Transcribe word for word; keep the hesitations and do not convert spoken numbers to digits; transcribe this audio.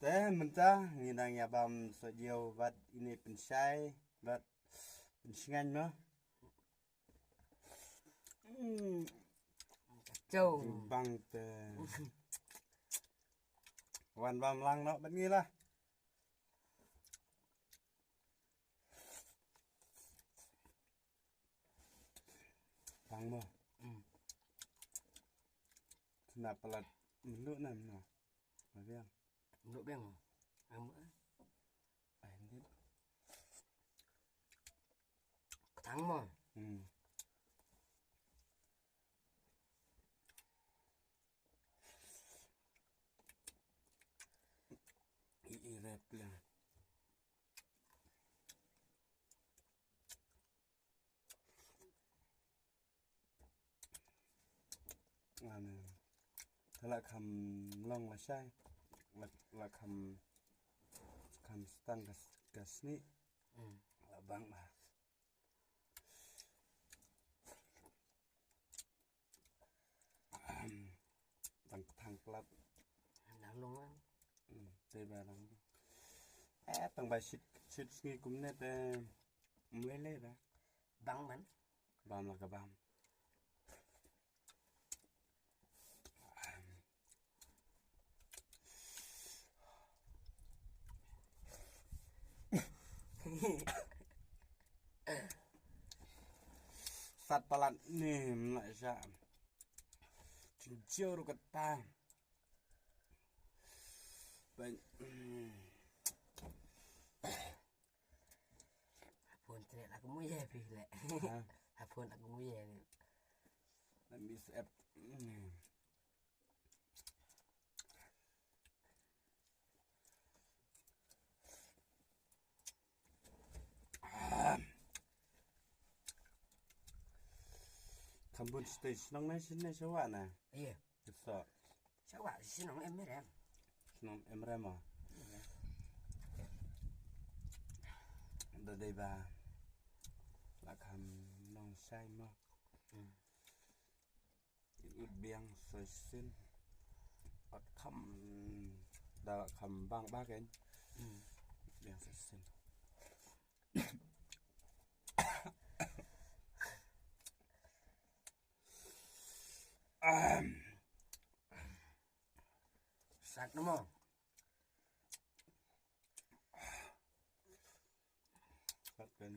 Te mynta ngi dang ïa bam sohjiaw bad ine pynshai bad pynsngain noh. Hmm. Kacau. Bang te. Wan bam lang noh bad ngi lah. Bang mo. Hmm. Kena palat melu nam no. Mabiang. Melu biang. Am. Ai, ndit. Ketang mo. Hmm. I, i rep lang. Ane. Te la kham long lashai. La, la kham, kham stang ka, ka sni. Hmm. La bang ba. Tang, tang plat. Nang long an. Hmm, te ba nang. Eh, tang ba shit, shit sngi kumne te. Mwe le da. Bang man. Bam la ka bam. Sat palat ni mla sha. Chingjor kata. Ban. Hapun tre la kemu ye pi le. Ha? Hapun la kemu ye ni. Let me sep. Khambun stage nong nai shin nai shawa na. Iya. So. Shawa shin nong em rem. Shin nong em rem ma. Da dei ba. La kham nong shai ma. Hmm. Ut biang sa shisien. Ot kham da kham bang ba ken. Hmm. Biang sa shisien. Sat namo. Sat ken.